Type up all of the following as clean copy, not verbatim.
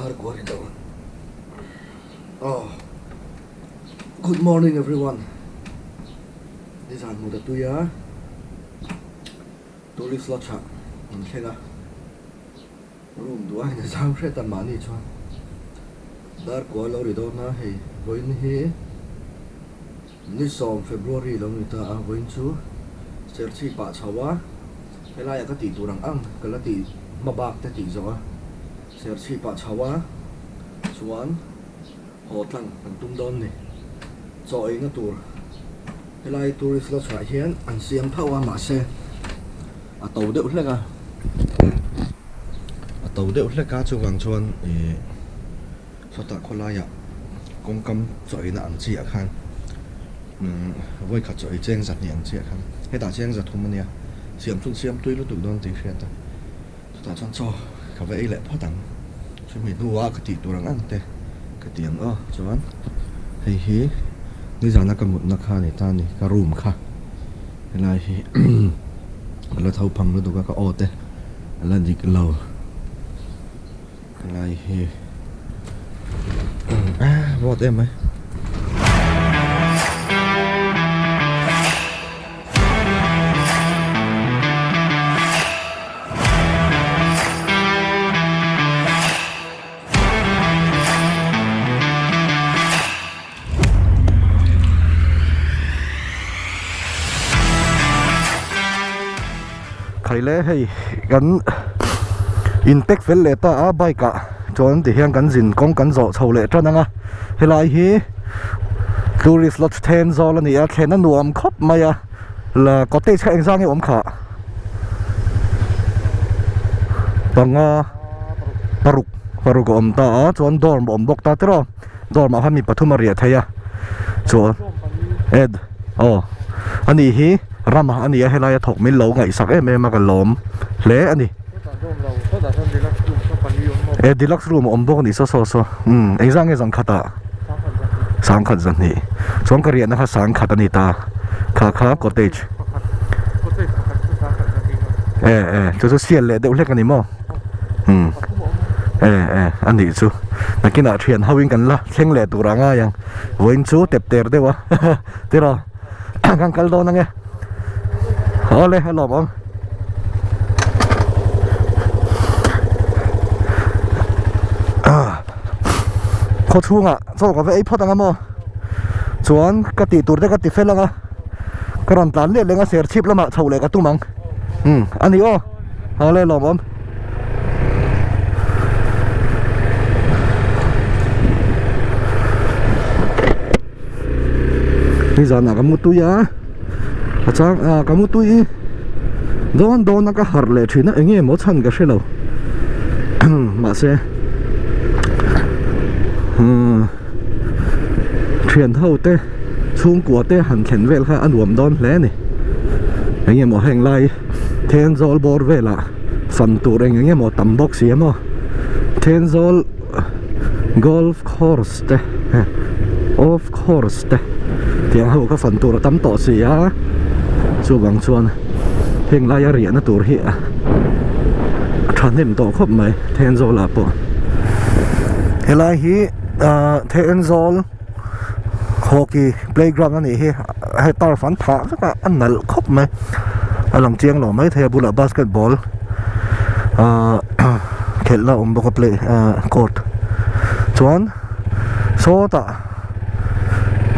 Dar kua ri dawn. Oh. Good morning everyone. Nizan hmu ta tui a. Tourist lodge ah an thleng a. Room duh a in zam hret a mahni chuan dar kua lo ri dawn a hei vawiin hi ni sawm February lo ni ta a vawiin chu serchhip ah chho a helai ah ka tih tur ang ang ka la tih hma bak te tih zawh a serchhip ah chho a chuan haw tlang kan tum dawn ni chaw ei na tur helai tourist lodge ah hian an siam tho a mahse a to deuh hlek a a to deuh hlek a chuvang chuan ih sawtah khawlaiah kawngkam chaw eina ang chi ah khan umm vawikhat chaw ei cheng zahnih ang chi ah khan hetah cheng zathum a nia siam chu an siam tui lutuk dawn tih hriat a chutah chuan chaw ka va ei leh phawt ang chumi hnuah ka tih tur ang ang te ka ti ang aw chuan hei hi nizana ka mutna kha a ni ta a ni ka room kha. Helai hi a la tho phang lutuk a ka aw te a la dik lo helai hi ah vawt em mai. Khaile hei kan in pack fel leh ta a bike ah chuan ti hian kan zin kawng kan zawh chho leh tan ang a helai hi tourist lodge Thenzawl a ni a thlen a nuam khawp mai a la cottage kha engzang nge awm khah panga paruk paruk a awm ta a chuan dorm a awm bawk ta tiraw. Dorm ah khan mi pathum a riah thei a chuan ed aw ani hi rama a ni a helai a thawk min lo ngaihsak em em a ka lawm hle a ni e deluxe room a awm bawk a ni saw saw saw umm engzah nge zan khat ah sangkhat zahnih chuan ka riahna kha sangkhat a ni ta kha kha cottage e e chu chu sial leh deuh hlek a ni maw. umm e e a nih chu nakinah thian ho in kan la thleng leh tur a ngai ang vawiin chu tep ter deuh a tiraw kan kal dawn ange awle a lawm awm khaw chhungah chaw ka va ei phawt ang a maw chuan ka tih tur te ka ti fel ang a ka rawn tlan leh leng a serchhip lamah chhoh leh ka tum ang umm a ni aw. Awle lawmawm. Ni zanah ka mu tui a a chang a ka mu tui dawn dawn a ka harh leh thin a eng nge maw chhan ka hre lo mahse umm thian ho te chhungkua te han thlen vel kha a nuam dawn hle a ni eng nge maw heng lai. Thenzawl bawr velah fan tur eng eng emaw tam bawk si a maw Thenzawl golf course te off course te tiang ho kha fan tur a tam tawh si a chuvang chuan heng laia riahna tur hi a thahnem tawh khawp mai Thenzawl ah pawh helai hi ah Thenzawl hockey playground a nih hi hei turf an phah vek a a nalh khawp mai a lang chiang lo maithei a bulah basketball ahh khelh na a awm bawk a play ahh court chuan sawtah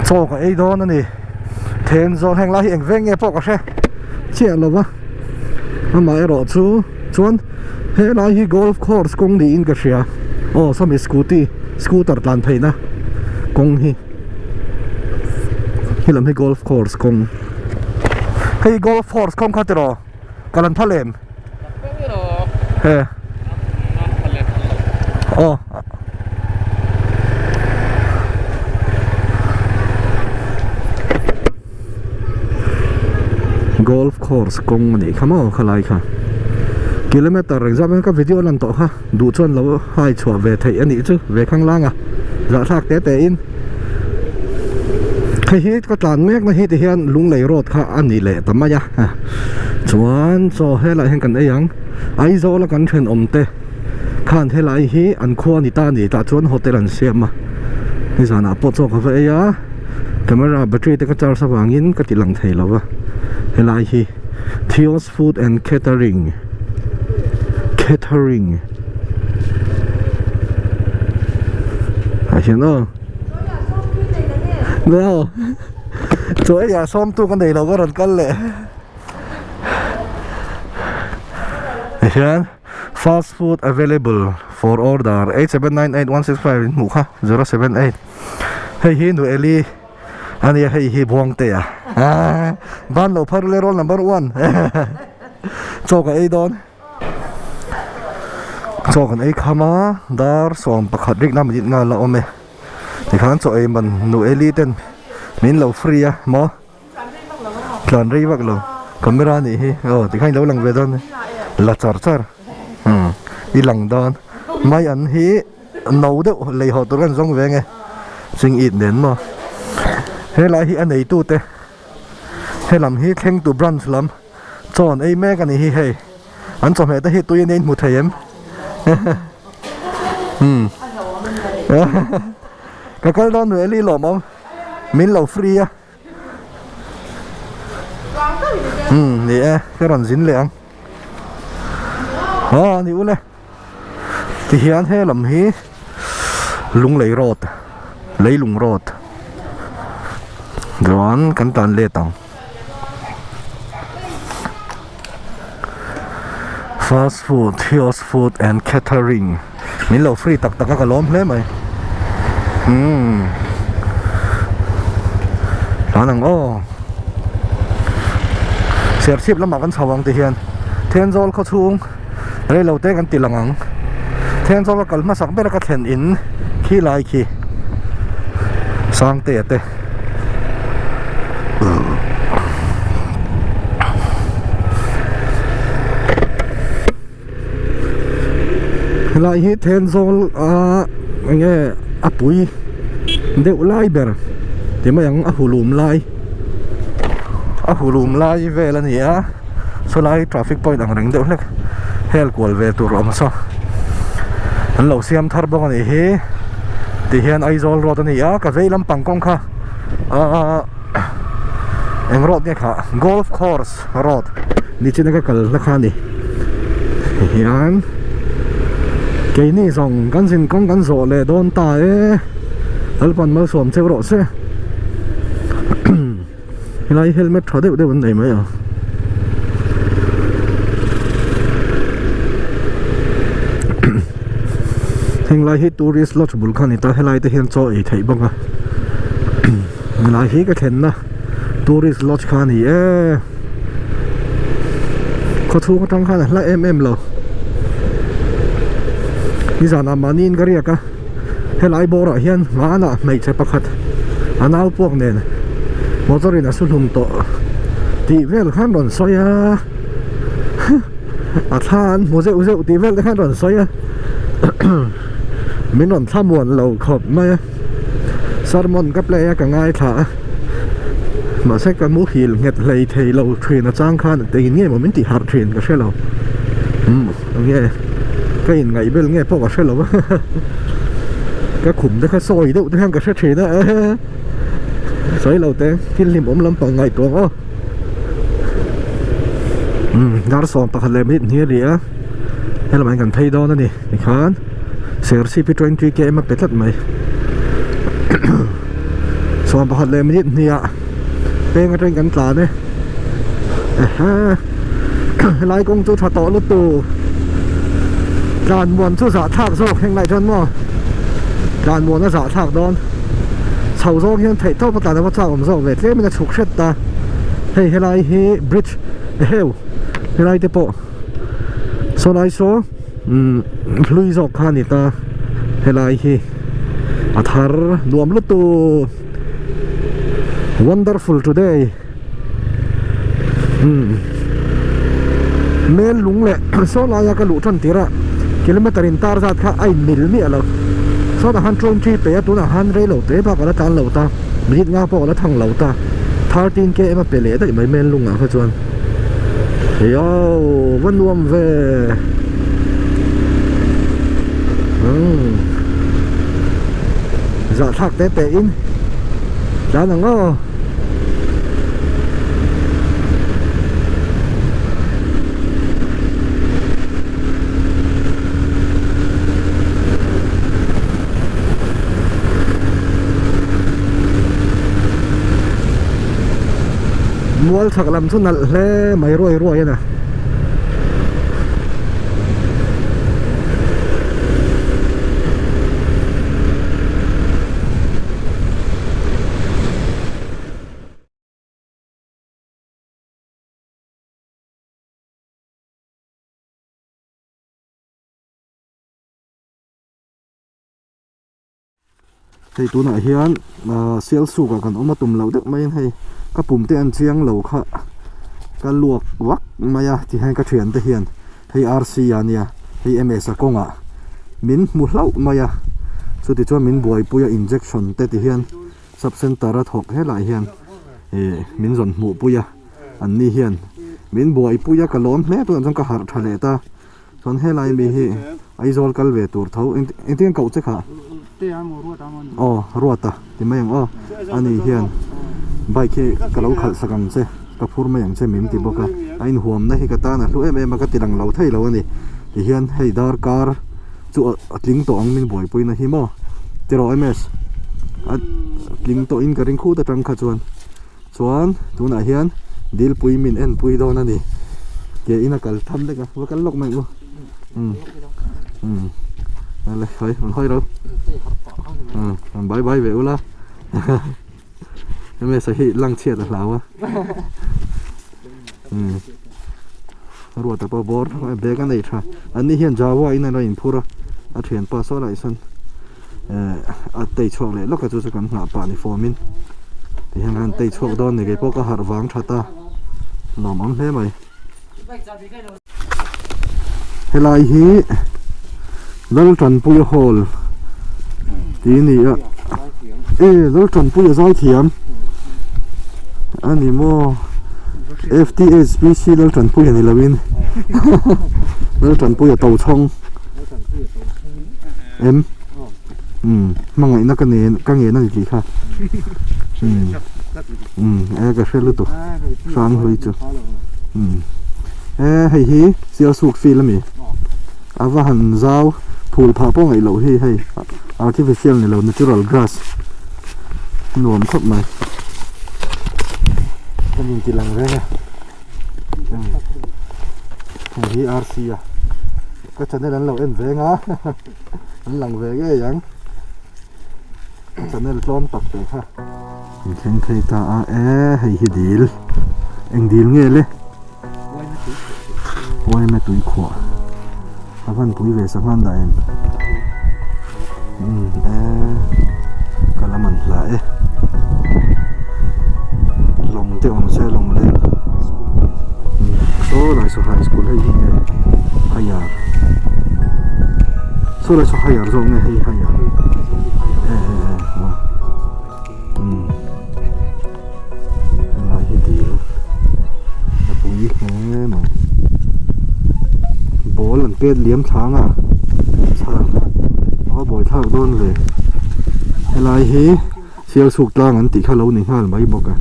chaw ka ei dawn a ni Thenzawl heng lai hi eng veng nge pawh ka hre chiah lo va amaherawh chu chuan helai hi golf course kawng niin ka hria aw sawmi scooty scooter tlan theihna kawng hi. Helam hi golf course kawng hei golf course kawng kha tiraw ka lan phal em he aw golf course kawng a nih kha maw khalai kha kilometer engzah ka video lan tawh kha duh chuan lo hai chhuah ve theih a nih chu ve khang lang a zahthlak te te in hei hi ka tlan mek na hi ti hian lunglei road kha a ni leh ta mai a chuan chaw helai hian kan ei ang Aizawl a kan thenawm te. Khan helai hi an khua a ni ta a ni tah chuan hotel an siam a nizanah pawh chaw ka va ei a camera battery te ka charge avangin ka ti lang thei lo va helai hi Theos food and catering catering ah hian aw no chaw ei ah sawmtu ka nei lo ka rawn kal leh tihian. Fast food available for order 8798165 in hmuh kha 078 hei hi nu Eli ania hei hi Buangtea ah ban lo phar le roll number 1 chaw ka ei dawn chaw kan ei kham a dar 11 rikna minute nga la awm e tikhan chaw ei man nu Eli ten min lo free a maw. Tlan rei vak lo camera nih hi aw tikhan ilo lang ve dawn la char char umm i lang dawn mai an hi no deuh lei haw tur kan zawng ve nge ching it nen maw helai hi a neitu te helam hi thleng tu branch lam chaw an ei mek a ni hi hei an chawhmeh te hi tui a nia in hmu thei em umm ka kal dawn ruih a lawm awm. Min lo free a. Umm ni e ka rawn zin leh ang. Aw ni ule. Tihian he lam hi Lunglei road Leilung road chuan kan tan let ang. Fast food, Theos food and catering min lo free tak tak a ka lawm hle mai umm tlan ang aw Serchhip lamah kan chho ang ti hian Thenzawl khaw chhung reilo te kan ti lang ang Thenzawl a kal hmasak ber a ka thlen in khi lai khi Sangtea te. Helai hi Thenzawl a enge a pui deuh lai ber ti mai ang a hulum lai a hulum lai vel a ni a sawlai traffic point ang reng deuh hlek hel kual ve tur a awm saw an lo siam thar bawk a nih hi tihian Aizawl road a ni a ka vei lampang kawng kha ahh eng road nge kha golf course road nichina ka kal hla kha a ni tihian keini zawng kan zin kawng kan zawh leh dawn ta e Lalpan malsawm cheu rawh se helai helmet tha deuh deuh an nei mai a. Heng lai hi tourist lodge bul kha a ni ta helai te hian chaw ei theih bawk a helai hi ka thlenna tourist lodge kha a ni e khawchhung atang khan a hla em em lo nizanah mahniin ka riak a helai bawrah hian hmanah hmeichhe pakhat a nau puak nen motor in a su hlum tawh tih vel khan rawn sawi a a thla an hmu zeuh zeuh tih vel te khan rawn sawi a min rawn thla muan lo khawp mai a sermon ka play a ka ngaithla a mahse ka muhil nghet hlei thei lo thin a chang khan engin nge maw min tih harh thin ka hre lo umm enge ka in ngaih bel nge pawh ka hre lo a ka khum te kha sawi deuh te khan ka hre thin a sawi lo te thil hlimawm lampang ngaihtuah ang aw. Umm dar 11 leh minute hnih a ni a helamah hian kan phei dawn a ni tikhan Serchhip hi 20 km a pe tlat mai 11 leh minute hnih ah peng atangin kan tlan e ehe helai kawng chu tha tawh lutuk tlan muan chu zahthlak zawk heng lai chuan maw tlan muan a zahthlak dawn chho zawng hian theih tawp a tlan a va chak awm zawk ve tlem in a chhuk hret ta hei helai hi bridge eheu helai te pawh saw lai saw umm hlui zawk kha a ni ta helai hi a thar nuam lutuk wonderful today umm mel lung leh saw laia ka luh tan tir a kilometer in tar zat kha a in mil miah lo sawtah khan 20 pe a tunah khan reilo te bak a la tlan lo ta. Minute nga pawh a la thang lo ta 13 km a pe leh daih mai main lungah kha chuan yo va nuam ve. Umm zahthlak te te in tlan ang aw. Mual chhak lam chu nalh hle mai ruai ruai a na. Hei tunah hian ahh sialsuk ah kan awm a tum loh deuh maiin hei ka pum te an chiang lo kha ka luak vak mai a tihian ka thiante hian hei RC a nia hei MS a kawngah min hmu hlauh mai a chuti chuan min buaipui a injection te ti hian sub center a thawk helai hian ih min zawn hmuh pui a an ni hian min buaipui a ka lawm hle tunah chuan ka harh tha leh ta. Chuan helai mi hi Aizawl kal ve tur tho engtin an koh che kha? Aw Ruata ti mai ang aw ani hian bike hi ka lo khalh sak ang che ka phur mai ang che min ti bawk a a inhuamna hi ka tan a hlu em em a ka ti lang lo thei lo a ni tihian hei darkar chu a tling tawh ang min buaipuina hi maw tiraw MS a tling tawhin ka ring khut atang kha chuan. Chuan tunah hian dilpui min enpui dawn a ni. Ke in a kal tham lek a, va kal lawk mai u. Umm umm ale hawi an hawi ro. Umm an bye bye ve ula. Hemi sa hi lang chhiat a hlau a. Umm ruata pawh bawr bag a nei tha. An ni hian Jawa in a lo inphur a, a thianpa saw lah sawn. eh a tei chhuak leh lawk a chu chu kan nghah pah ni fawm in ti hian kan tei chhuak dawn ni keipawh ka harh vang that a nuam ang hle mai helai hi Laltanpuia hall tih a ni a e Laltanpuia zai thiam a ni maw F_T_H_P_C Laltanpuia ni lo in Laltanpuia tochhawng. Em? Umm hmangaihna ka nen ka ngen a ni tih kha. Umm umm e ka hre lutuk hrang hlui chu. Umm e hei hi Sialsuk field a mi a va han zau phul phah pawh ngaih loh hi hei artificial ni lo natural grass nuam khawp mai. Kan inti lang reng a umm hei hi RC a. Ka channel an lo en veng a an lang ve ngei ang ka channel tlawm tak te kha in thleng phei ta a e hei hi dil eng dil nge le uaime tui khuah a van pui ve sanghan dah em umm e ka la man hla e lawng te awm se lawng leng saw lai saw high school hei hi nge higher saw lai saw higher zawk nge hei higher e e e aw umm helai hi dil a pui hle mai ball an pet liam thlang a chhan a buai thlak dawn ve helai hi Sialsuk tlang an tih kha lo ni nghal mai bawk a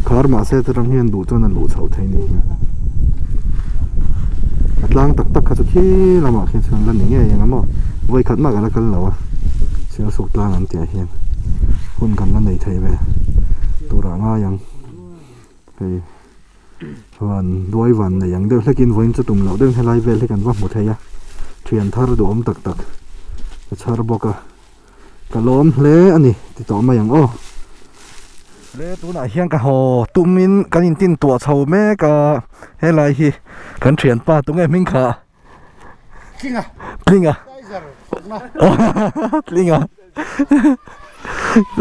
khar mahse te tang hian duh chuan a luh chhoh theih ni hi a tlang tak tak kha chu khi lamah khian chuan la ni ngei ang a maw vawi khat mah ka la kal lo a Sialsuk tlang an tih ah hian hun kan la nei thei ve turah ngai ang hei chuan duai van nei ang deuh hlekin vawiin chu tum loh deuhin helai vel hi kan va hmu thei a thian thar duhawm tak tak a chhar bawk a. Ka lawm hle a ni ti tawh mai ang aw. Le tunah hian ka haw tumin kan intin tuah chho mek a helai hi kan thianpa tunge hming kha Tlinga Tlinga Tlinga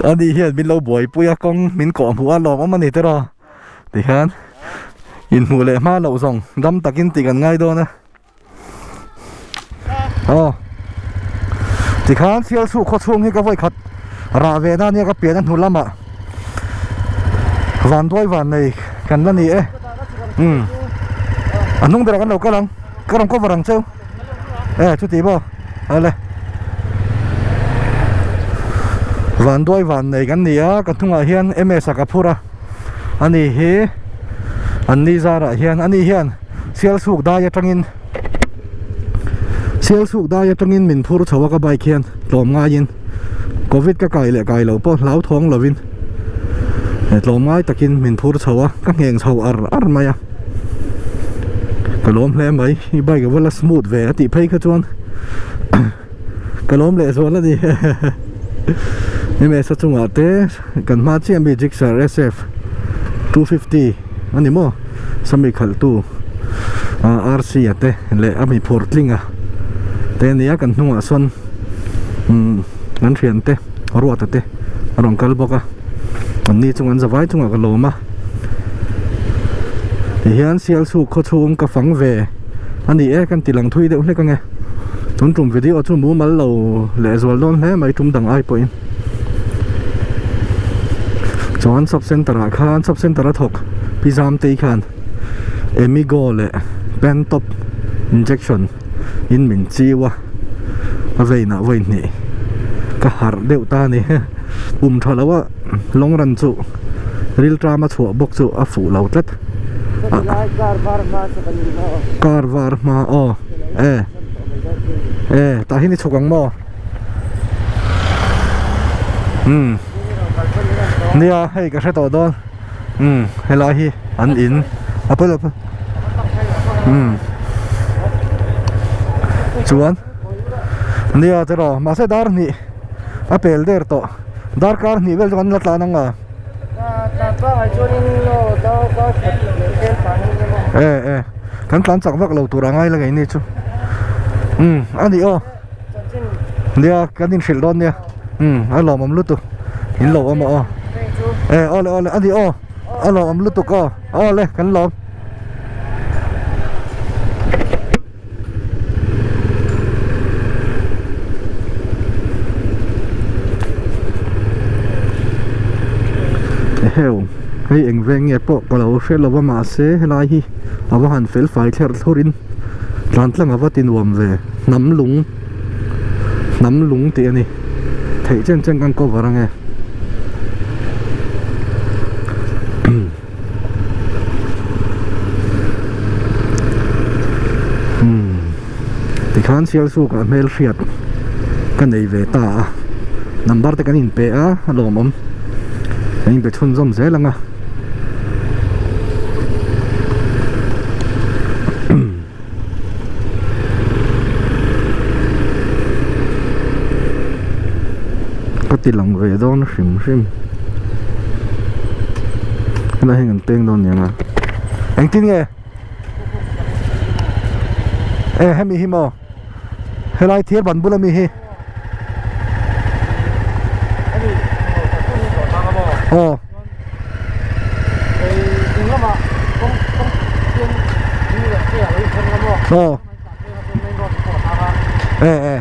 ani hian min lo buaipui a kawng min kawh hmuh a lawm awm a ni tiraw tikhian inhmuh leh hma loh zawng dam takin tih kan ngai dawn a. Aw tikhan Sialsuk khaw chhung hi ka vawi khat rah ve na ania ka pian a hnu lamah vanduai van nei kan la ni e umm a hnung berah kan lo kal ang ka rawn cover ang cheu e chuti maw awle. Vanduai van nei kan ni a, ka hnungah hian MS a ka phur a, ani hi an ni zarah hian ani hian Sialsuk dai atangin Sialsuk dai atangin min phur chho a ka bike hian tlawm ngaiin Covid ka kai leh kai lo pawh hlauthawng lovin tlawm ngai takin min phur chho a, ka ngheng chho ar ar mai a, ka lawm hle mai i bike a va la smooth ve a tih phei kha chuan. Ka lawm leh zual a ni MS a chungah te kan hma chiah mi Gixxer SF 250 a ni maw sami khalhtu RC a te leh a mi phur tling a te a ni a kan hnungah sawn umm kan thian te ruata te a rawn kal bawk a an ni chung an zavai chungah ka lawm a tihian Sialsuk khaw chhung ka fang ve. A ni e, kan ti lang thui deuh hlek ange. Tun tum video chu mumal lo leh zual dawn hle mai tum dang ai pawhin. Chuan sub center ah khan sub center a thawk Pi Zamtei khan Emigo leh Pantop injection in min chiu a, a vein ah vawi hnih ka harh deuh ta a ni. Pum tha lo a long run chu rilṭam a chhuah bawk chu a fuh lo tlat. Car var hma aw e e tah hian i chhuk ang maw umm nia hei ka hre tawh dawn umm helai hi an in a pawi lo umm chuan nia tiraw mahse dar hnih a pel der tawh darkar hnih vel chu kan la tlan ang a. E e kan tlan chak vak lo tur a ngai la ngei ni chu umm a ni aw nia kan inhrilh dawn nia umm a lawmawm lutuk in lo awm a aw e awle awle a ni aw a lawmawm lutuk aw awle kan lawm. Eheu hei eng veng nge pawh ka lo hre lo va mahse helai hi a va han fel fai thler thlur in tlan tlang a va ti nuam ve hnam lung hnam lung tih a ni theih chen chen kan cover ange. Tikhan Sialsuk ah hmel hriat ka nei ve ta a number te kan in pe a a lawmawm kan in pe chhunzawm zel ang a. Ka ti lang ve dawn hrim hrim helai hian kan peng dawn niang a engtin nge e hemi hi maw helai thir ban bula mi hi aw. Aw e e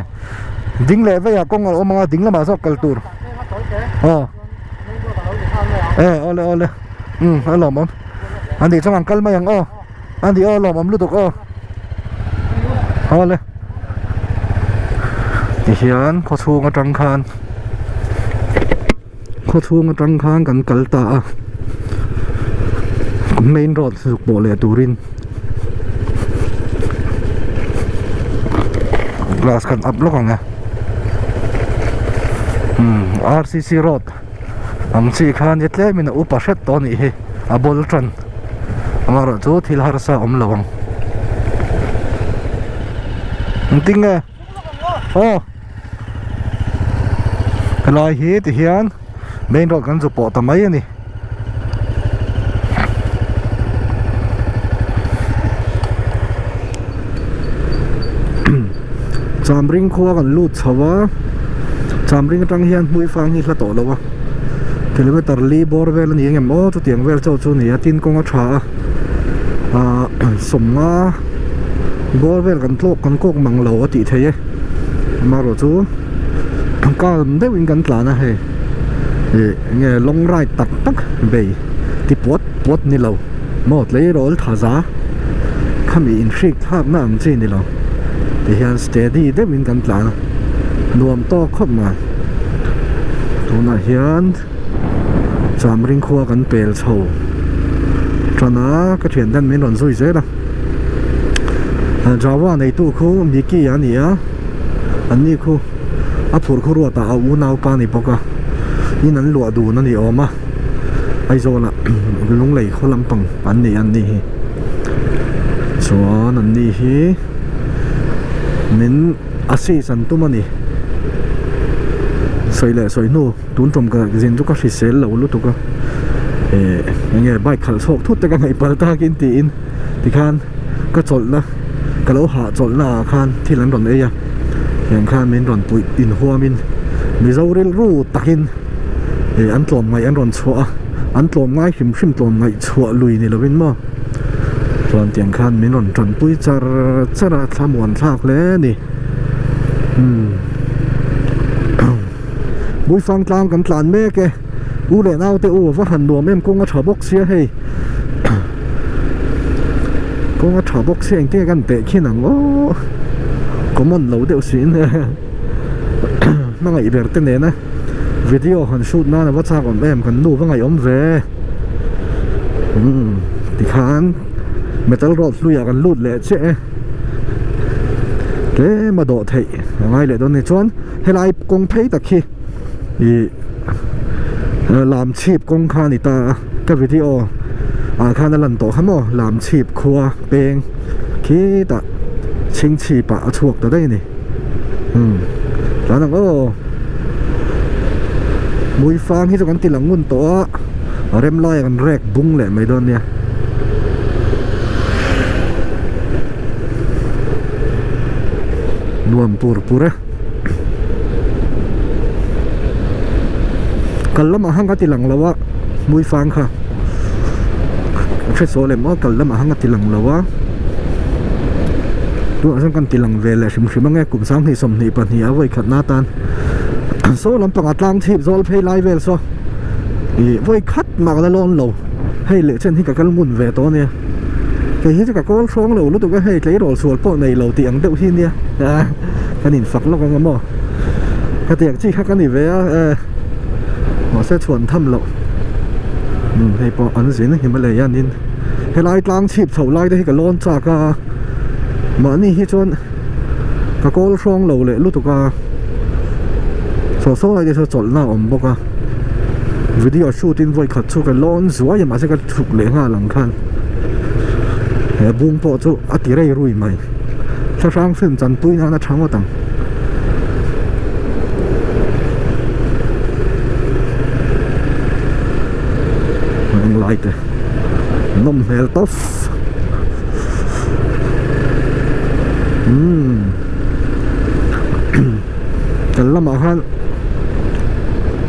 ding leh veiah kawng a awm ang a ding lamah zawk kal tur aw e awle awle umm a lawmawm a nih chuan an kal mai ang aw a nih aw a lawmawm lutuk aw awle tihian khawchhung atang khan. Khaw chhung atang khan kan kal ta a main road zuk pawh leh turin glass kan up lawk ang e umm R_C_C road ang chi khan hi tlemin a upa hret tawh a nih hi a ball tan amaherawhchu thil harsa a awm lo ang engtin nge aw. Helai hi ti hian main road kan zu pawh ta mai a ni. Chamring khua kan lut chho a, Chamring atang hian Hmuifang hi hla tawh lo a, kilometer li bawr vel a ni engem aw chutiang vel chauh chu a ni a, tin kawng a tha a, ahh sawmnga bawr vel kan tlawk kan kawk mang lo a tih theih e. Amaherawh chu calm deuhin kan tlan a hei ih enge long ride tak tak bei ti puat puat ni lo maw tleirawl tha za khami inhrik thlakna ang chi ni lo ti hian steady deuhin kan tlan a nuam tawk khawp mai. Tunah hian Chamring khua kan pel chho tan a, ka thian ten min rawn zui zel a. Jawa neitu khu Mickey a ni a, an ni khu a phur khu ruatah a unaupa ni bawk a, in an luah dun a ni awm a, Aizawlah Lunglei khaw lampang an ni an ni hi. Chuan an ni hi min assist an tum a ni. Sawi leh sawi hnu tun tum ka zin chu ka hrisel lo lutuk a eh eng nge bike khalh chhuak thut te ka ngaih pal takin tiin tikhan ka chawlhna ka lo hah chawlhna ah khan thil an rawn ei a tiang khan min rawn puih inhuamin Mizo rilru takin eh an tlawm ngaih an rawn chhuah a an tlawm ngai hrim hrim tlawm ngaih chhuah lui ni lovin maw chuan tiang khan min rawn tanpui char char a thlamuan thlak hle a ni. Umm Buifang tlang kan tlan mek e u leh nau te u va han nuam em kawng a tha bawk sia hei kawng a tha bawk sia engtin nge kan teh khin ang aw common lo deuh siin hmangaih ber te nena video han shoot nan a va chak awm em kan nu va ngaih awm ve umm tikhan metal road hluiah kan lut leh chiah e. Tlem a dawh theih a ngai leh dawn a ni chuan helai kawng phei tak hi ih lam chhip kawng kha a ni ta a ka video ah khan a lan tawh kha maw lam chhip khua peng khitah chhingchhip ah a chhuak ta daih a ni umm tlan ang aw Hmuifang hi chu kan ti lang ngun tawh a a rem lai ah kan rek bung leh mai dawn nia. Nuam pur pur e. Kal lamah khan ka ti lang lo a Hmuifang kha ka hre saw lem aw kal lamah khan ka ti lang lo a tunah chuan kan ti lang ve leh hrim hrim ange kum sanghnih 22 a vawi khatna atan saw lampangah tlang chhip zawl phei lai vel saw ih vawi khat mah ka la lawn lo hei leh chen hi ka kal ngun ve tawh a nia. Kei hi chu ka kawl hrawng lo lutuk a, hei tleirawl sual pawh nei lo tih ang deuh hi nia kan infak lawk ang a maw hetiang chi kha ka ni ve a e mahse chhuan tham loh umm hei pawh an zin Himalaya nin helai tlang chhip chho lai te hi ka lawn chak a mahni hi chuan ka kawl hrawng lo leh lutuk a saw saw lai te saw chawlhna a awm bawk a video shoot in vawi khat chu ka lawn zuai a mahse ka chhuk leh nghal ang khan he bung pawh chu a ti rei rui mai thlahrang film chanpui nan a tha ngawt ang. Eng lai te nawm hmel tawp umm kan lamah khan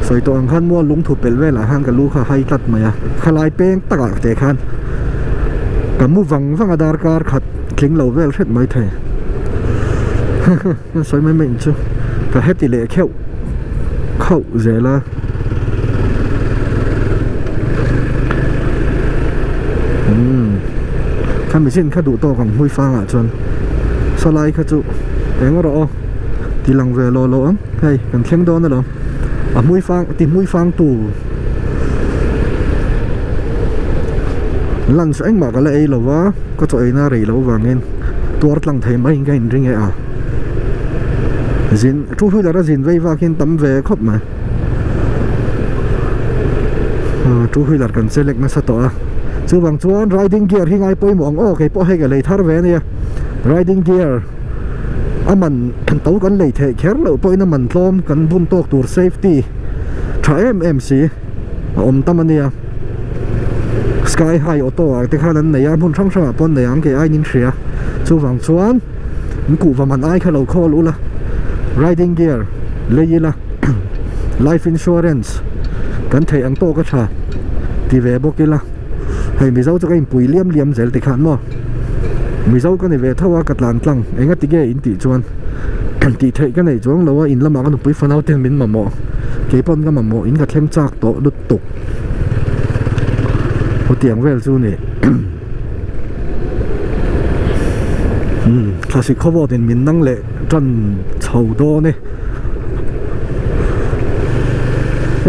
sawi tawh ang khan mual lungthu pelh velah khan ka lu kha hai tlat mai a khalai peng takah te khan ka mu vang vang a darkar khat tling lo vel hret mai thei sawi mai mai in chu ka heti leh kheuh khauh zel a umm khami chin kha duh tawk ang hmui fangah chuan sawlai kha chu eng rawh aw ti lang ve lo lo ang hei kan thleng dawn alawm a hmui fang ti hmui fang tu lunch engmah ka la ei lo va ka chaw eina rei loh vangin tuar tlang thei mai in ka inring e a zin two wheeler a zin vei vak hian tam ve khawp mai two wheeler kan select nasa tawh a chuvang chuan riding gear hi ngai pawimawh ang aw keipawh hei ka lei thar ve ania riding gear a man to kan lei theih kher loh pawhin a man tlawm kan bun tawk tur safety tha em em si a awm tam ania sky high auto ah te khan an nei a hmun hrang hrangah pawh an nei ang kei aiin in hria chuvang chuan in kuhva man ai kha lo khawl ula riding gear lei ila life insurance kan theih ang tawk a tha ti ve bawk ila hei mizo chu ka inpui liam liam zel tikhan maw mizo ka ni ve tho a ka tlan tlang enga tige in tih chuan tih theih ka neih chuang lo a in lamah ka nupui fanau ten min mamawh kei pawn ka mamawh in ka thleng chak tawh lutuk hetiang vel chu ni umm thlasik khawvawt in min nang leh tan chho dawn e.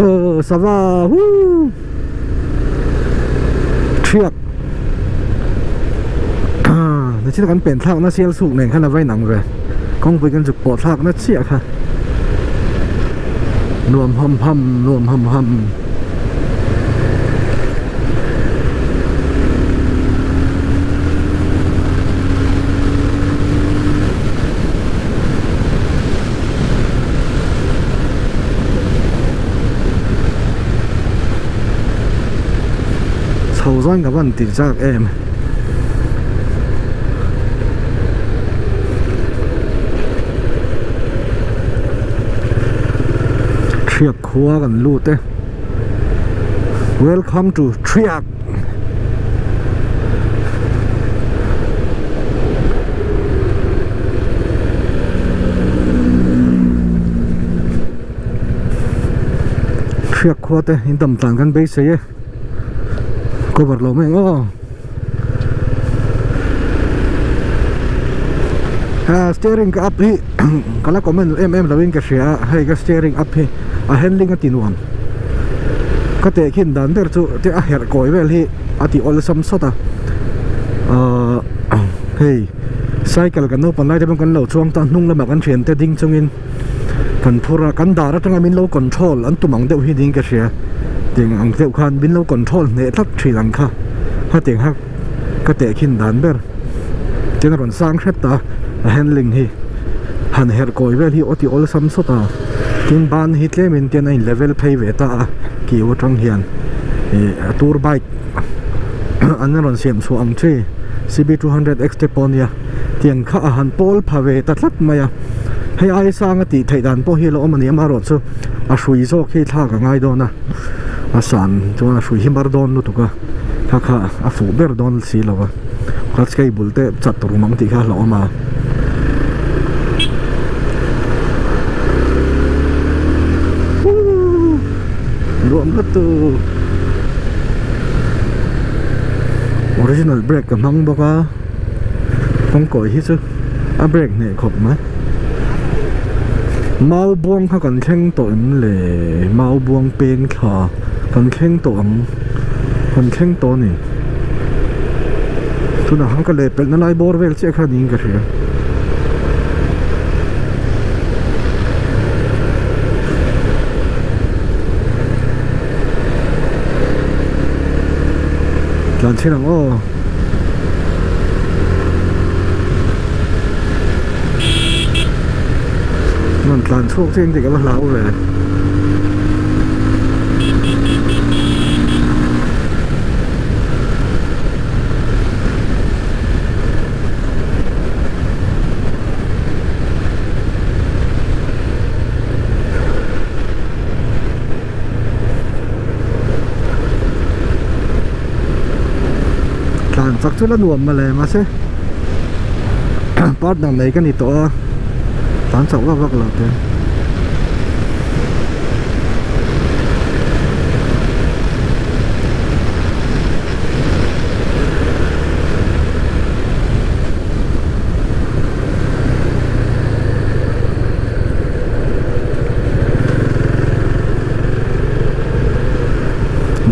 Aw sava huu Thiak Nichina kan pen thlakna sial suk nen khan a va inang ve kawngpui kan zuk pawh thlakna chiah kha nuam ham ham nuam ham ham. Chho zawn ka van ti zak em. Thiak khua kan lut e. Welcome to Thiak. Hriak khua te in dam tlan kan beisei e cover lo mai ang aw ah steering ka up hi ka la comment em em lo in ka hria a hei ka steering up hi a handling a ti nuam ka tehkhin dan ber chu te a herh kawi vel hi a ti awlsam sawt a ahh hei cycle kan naupang lai te pawh kan lo chuang ta hnung lamah kan thian te ding chungin kan phur a kan dar atanga min lo control an tum ang deuh hi niin ka hria tiang ang deuh khan min lo control hneh tlat thin ang kha hetiang kha ka tehkhin dan ber tin a rawn sang hret ta a handling hi han herh kawi vel hi aw ti awlsam sawt a tin ban hi tlem in tian a in level phei ve ta a kiu atang hian ih a tour bike an rawn siam chhuah ang chi C B 200 X te pawh ania. Tiang kha a han pawl pha ve ta tlat mai a, hei ai sang a tih theih dan pawh hi a lo awm a ni amaherawh chu a hrui zawk hi thlak a ngai dawn a, a san chuan a hrui hi mar dawn lutuk a, kha kha a fuh ber dawn si lo a, clutch cable te chat rum ang tih kha a hlauhawm a. Nuam lutuk original brake ka hmang bawk a. Kawngkawi hi chu a brake hneh khawp mai mau buang kha kan thleng tawh em le mau buang peng thla kan thleng tawh ang kan thleng tawh a ni tunah khan ka leh pelh na lai bawr vel chiah kha niin ka hria. Tlan chhin ang aw. Rawn tlan chhuak chiang tih ka va hlau ve. Tlan chak chu la nuam mawle mahse partner nei ka ni tawh a tlan chak vak vak lo te.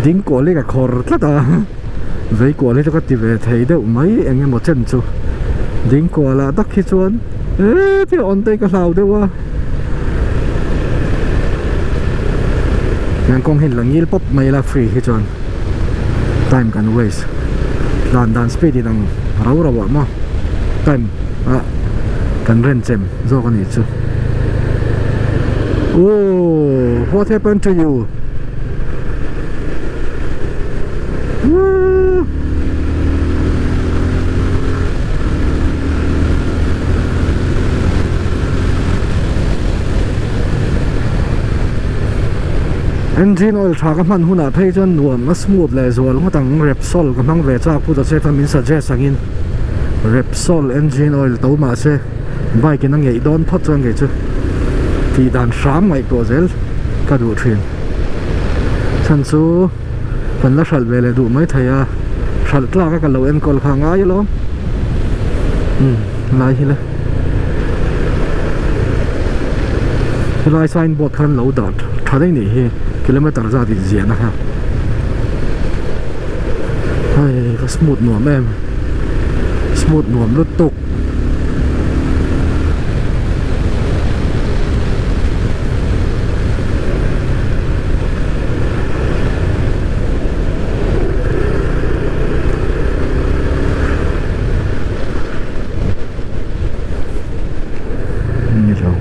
Ding kual hi ka khawr tlat a vei kual hi chu ka ti ve thei deuh mai eng emaw chen chu ding kual ah tak hi chuan eee thil awn te hi ka hlau deuh a tiang kawng hi la ngil pawp mai ila free hi chuan time kan waste dan dan speed in ang rau rau ah maw time ah kan ren chem. Zawk a nih chu. Ooh, what happened to you? Woo! Engine oil tha ka hman hunah phei chuan nuam a smooth leh zual ngawt ang Repsol ka hmang ve chak pu ta che kha min suggest angin Repsol engine oil to mahse Bike in a ngeih dawn phawt chuan kei chu tih dan hram ngaihtuah zel ka duh thin. Chhan chu kan la hralh ve leh duh mai thei a, hralh tlak a ka lo enkawl kha a ngai alawm. Umm lai hi le. Helai signboard khan lo dah tha daih nih hi. Kilometer zat in ziahna kha hei ka smooth nuam em smooth nuam lutuk. Ni lo.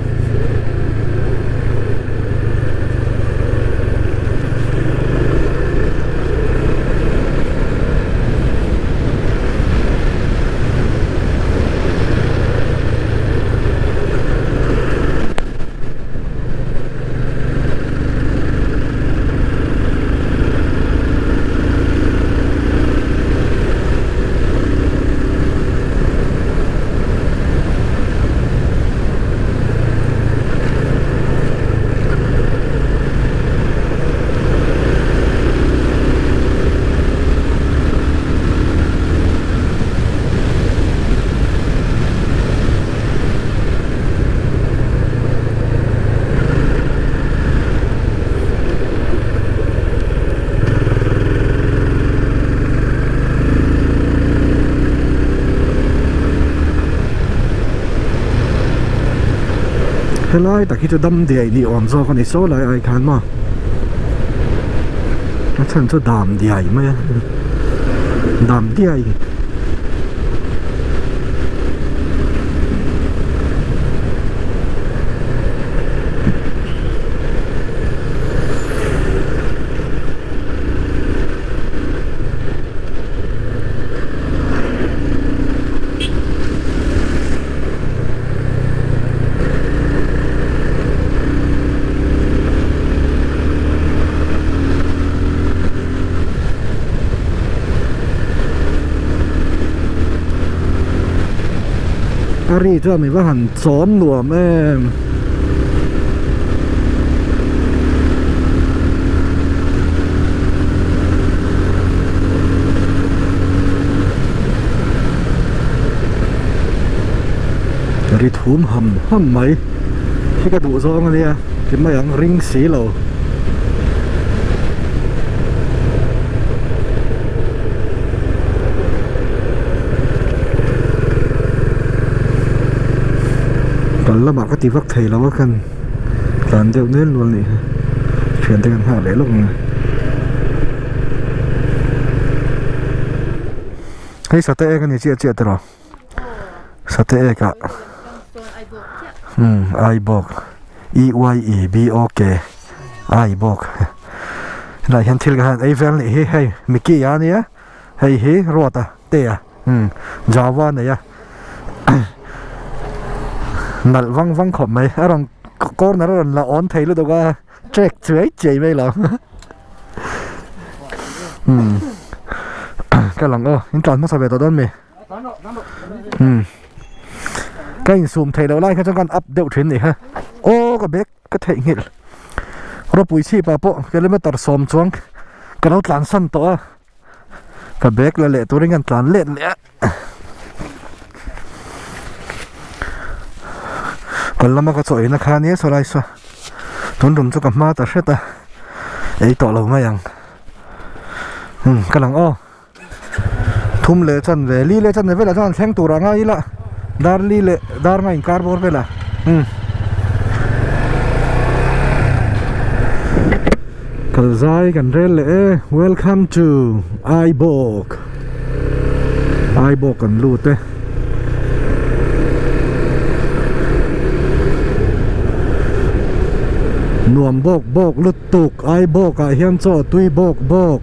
Helai tak hi chu dam diai ni awm zawk a ni saw lai ai khan maw a chhan chu dam diai mai a dam diai. A ri chuan mi va han chawm nuam em. Ri thum ham ham mai hi ka duh zawng a nia ti mai ang ring si lo. Kal lamah ka ti vak thei lo a khan tlan deuh nel nual nih hi thiante kan nghah leh lawk ang e. Hei sate ek a ni chiah chiah tiraw sate ek ah umm ai bawk e y e b o k ai bawk helai hian thil ka han ei vel nih hi hei mickey a nia hei hi ruata te a umm java nei a nalh vang vang khawp mai a rawn corner a rawn la awn thei lutuk a. Trek chuai chuai mai lo umm ka lang aw in tlan hmasa ve tawh dawn mi umm ka insum theih loh lai kha chuan ka up deuh thin nih kha aw ka bag ka theihnghilh ropui chhip ah pawh kilometer sawm chuang ka lo tlan san tawh a ka bag la leh turin ka tlan let leh a. Kal lama ka chaw eina kha ania saw lai saw tun tum chu ka hma ta hret a ei tawh lo mai ang umm ka lang aw thum leh chan ve li leh chan ve velah chuan thleng tur ah ngai ila dar li leh dar nga inkar bawr velah umm kal zai kan rel leh e welcome to Aibawk. Aibawk kan lut e. Nuam bawk bawk lutuk Aibawk ah hian chaw tui bawk bawk.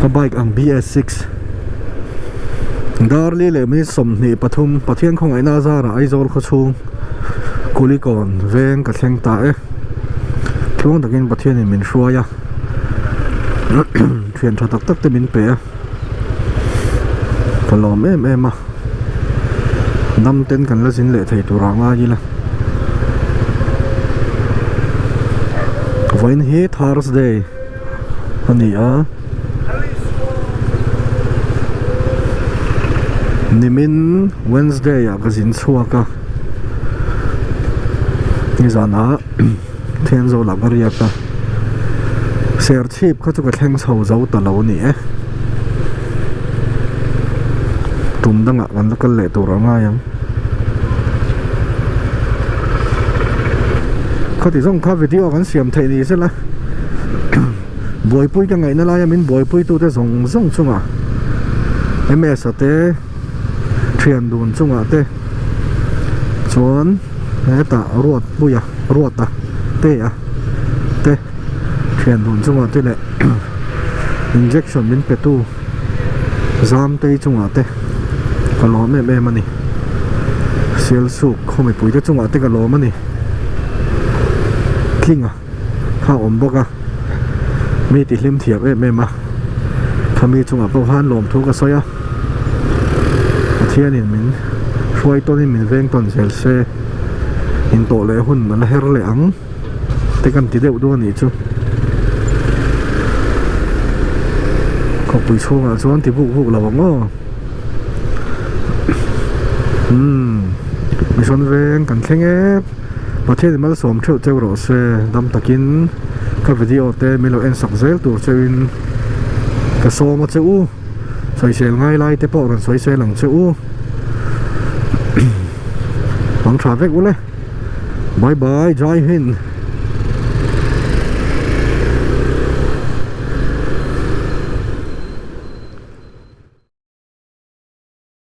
Ka bike ang BS6 Darli leh minute 23 Pathian khawngaihna a zarah Aizawl khawchhung Kulikawn veng ka thleng ta e. Tluang takin Pathianin min hruai a. Thian tha tak tak te min pe a ka lawm em em a dam ten kan la zin leh thei tur ah ngai ila vawiin hi Thursday a ni a nimin Wednesday ah ka zin chhuak a nizan ah. Thenzawl ah ka riak a Serchhip kha chu ka thleng chho zo ta lo a ni e tum dangah kan la kal leh tur a ngai ang khati zawng kha video kan siam theih ni sela buaipui ka ngaihna laia min buaipui tute zawng zawng chungah ms a te thian dun chungah te chuan hetah ruat puia ruata te a te thian dun chungah te leh injection min pe tu zam tei chungah te ka lawm em em a ni sialsuk khaw mipui te chungah te ka lawm a ni tlinga kha a awm bawk a mi ti hlim thiam em em a khami chungah pawh khan lawmthu ka sawi a Pathianin min hruai tawnin min veng tawn zel se intawh leh hun a la her leh ang te kan ti deuh duh a nih chu khawpui chhungah chuan ti buk buk lo ang aw umm mihrawn veng kan thleng e. Pathian in malsawm theuh cheu rawh se, dam takin ka video te min lo en sak zel tur cheuin ka sawm a che u, sawisel ngai lai te pawh rawn sawisel ang che u, hmang tha vek ule, bye bye Jai Hind.